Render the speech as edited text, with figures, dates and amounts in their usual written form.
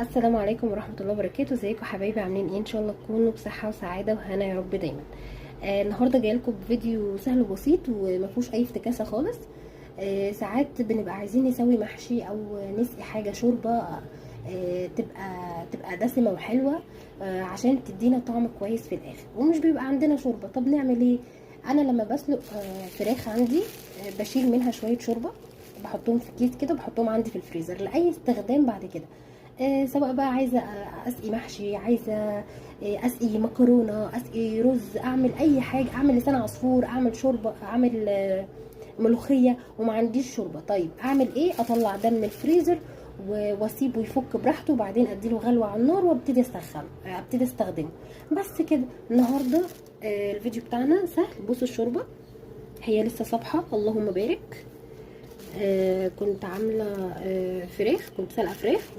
السلام عليكم ورحمة الله وبركاته. ازيكم حبايبي؟ عاملين ايه؟ ان شاء الله تكونوا بصحة وسعادة وهنا يا رب دايما. النهارده جاية لكم بفيديو سهل وبسيط ومفيهوش اي افتكاسة خالص. ساعات بنبقى عايزين نسوي محشي او نسقي حاجة شوربة، تبقى دسمة وحلوة، عشان تدينا طعم كويس في الاخر، ومش بيبقى عندنا شوربة. طب نعمل ايه؟ انا لما بسلق فراخ عندي، بشيل منها شوية شوربة، بحطهم في كيس كده وبحطهم عندي في الفريزر لاي استخدام بعد كده، سواء بقى عايزه اسقي محشي، عايزه اسقي مكرونه، اسقي رز، اعمل اي حاجه، اعمل لسان عصفور، اعمل شوربه، اعمل ملوخية وما عنديش شوربه. طيب اعمل ايه؟ اطلع ده من الفريزر واسيبه يفك براحته، وبعدين اديله غلوه على النار وابتدي اسخنه، ابتدي استخدمه. بس كده. النهارده الفيديو بتاعنا سهل. بصوا الشوربة هي لسه صبحة، اللهم بارك. كنت عامله فراخ، كنت سلقه فراخ.